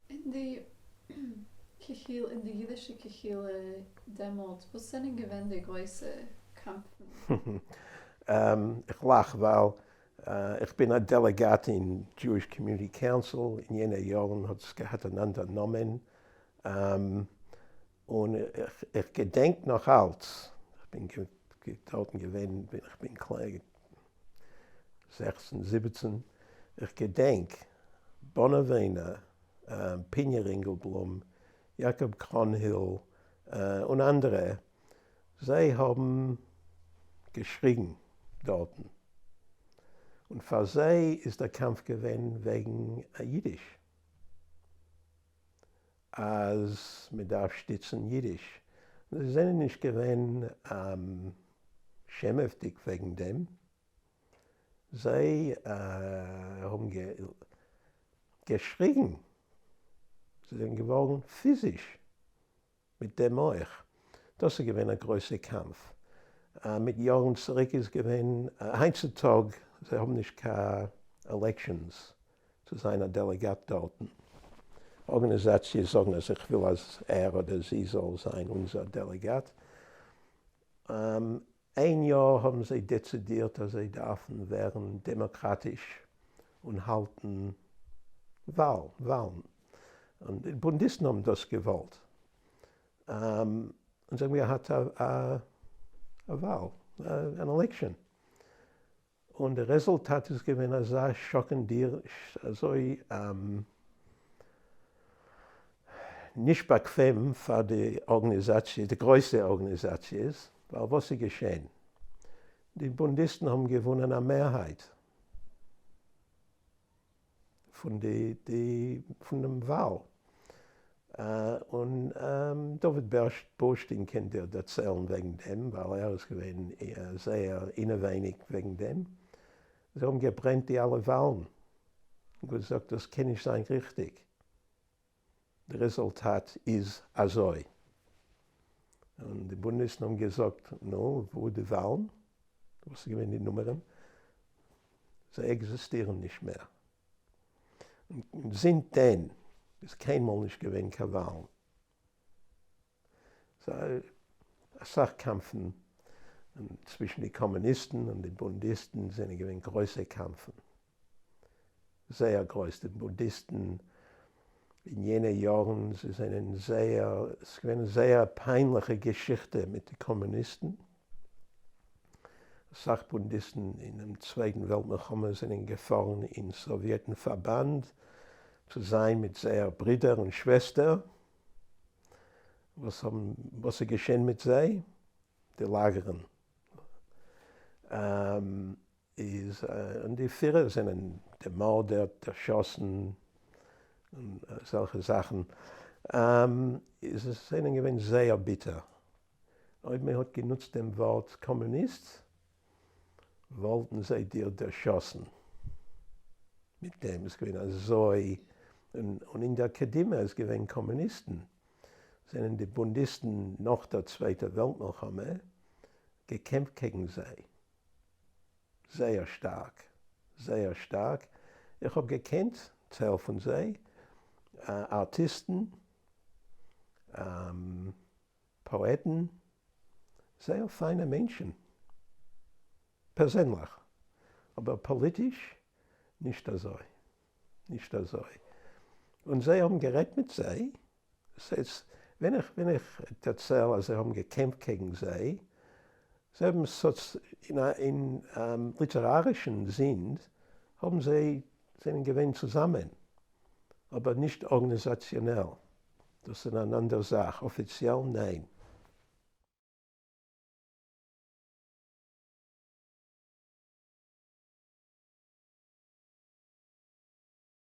אין די קהילה, אין די אידישע קהילה דעמאלט, וואס זענען געווען די גרויסע קאמפן? איך לאך ווייל איך בין א דעלעגאט אין Jewish Community Council, אין יענע יארן האט עס געהאט אן אנדער נאמען, און איך געדענק נאך אלץ, איך בין דארטן געווען ווען איך בין קליין, 16 17, איך געדענק באנאווענא, פיניע רינגעלבלום, יעקב קראנהיל און אנדערע, זיי האבן געשריגן דארטן, און פאר זיי איז דער קאמף געווען וועגן אידיש. אז מען דארף שטיצן אידיש, זיי זענען נישט געווען שעמעוודיג וועגן דעם, זיי האבן געשריגן, זיי זענען געווארן פיזיש מיט דעם אויך. דאס איז געווען א גרויסע קאמף. מיט יארן צוריק איז געווען, היינט צו טאג זיי האבן נישט קיין elections צו זיין א דעלעגאט דארטן. ארגאניזאציעס זאגן אז איך וויל אז ער אדער זי זאל זיין אונזער דעלעגאט. איין יאר האבן זיי דעצידירט אז זיי דארפן ווערן דעמאקראטיש און האלטן וואלן, און די בונדיסטן האבן דאס געוואלט, און זיי האבן געהאט א וואל, אן election, און די רעזולטאט איז געווען אזא שאקנדיר, אזוי נישט באקוועם פאר די ארגאניזאציע, די גרויסע ארגאניזאציעס, ווייל וואס איז געשען? די בונדיסטן האבן געוואונען א מערהייט פון די די פון דעם וואל, און דוד בורשטין קען דיר דערציילן וועגן דעם, ווייל ער איז געווען זייער אינעווייניג וועגן דעם. זיי האבן געברענט די אלע וואלן, און געזאגט דאס קען נישט זיין ריכטיג, די רעזולטאט איז אזוי. און די בונדיסטן האבן געזאגט, נו, וואו די וואלן? וואס איז געווען די נומערן? זיי עקזיסטירן נישט מער. און זינט דען איז קיינמאל נישט געווען קיין וואלן. ס'איז אסאך קאמפן צווישן די קאמוניסטן און די בונדיסטן זענען געווען גרויסע קאמפן. זייער גרויס. די בונדיסטן אין יענע יארן זיי זענען זייער, ס'איז געווען זייער פיינליכע געשיכטע מיט די קאמוניסטן. אסאך בונדיסטן אינעם צווייטן וועלט מלחמה זענען געפארן אין סאוויעטן פארבאנד צו זיין מיט זייער ברידער און שוועסטער, וואס האבן, וואס איז געשען מיט זיי? די לאגערן איז, און די פירער זענען דערמארדערט, דערשאסן, און אזעלכע זאכן, איז עס זענען געווען זייער ביטער. אויב מען האט גענוצט דעם ווארט קאמוניסט וואלטן זיי דיר דערשאסן מיט דעם, איז געווען אזוי, און אין דער קדימה איז געווען קאמוניסטן, זענען די בונדיסטן נאך דער צווייטער וועלט מלחמה געקעמפט קעגן זיי זייער שטארק, זייער שטארק, איך האב געקענט טייל פון זיי, ארטיסטן, פאעטן, זייער פיינע מענטשן, פערזענליך, אבער פאליטיש נישט אזוי, נישט אזוי, און זיי האבן גערעדט מיט זיי, ס'איז ווען איך ווען איך דערצייל אז זיי האבן געקעמפט קעגן זיי, זיי האבן סאצ אין א אין ליטערארישן זין האבן זיי זענען געווען צוזאמען, אבער נישט ארגאניזאציאנעל, דאס איז אן אנדער זאך, אפיציעל ניין.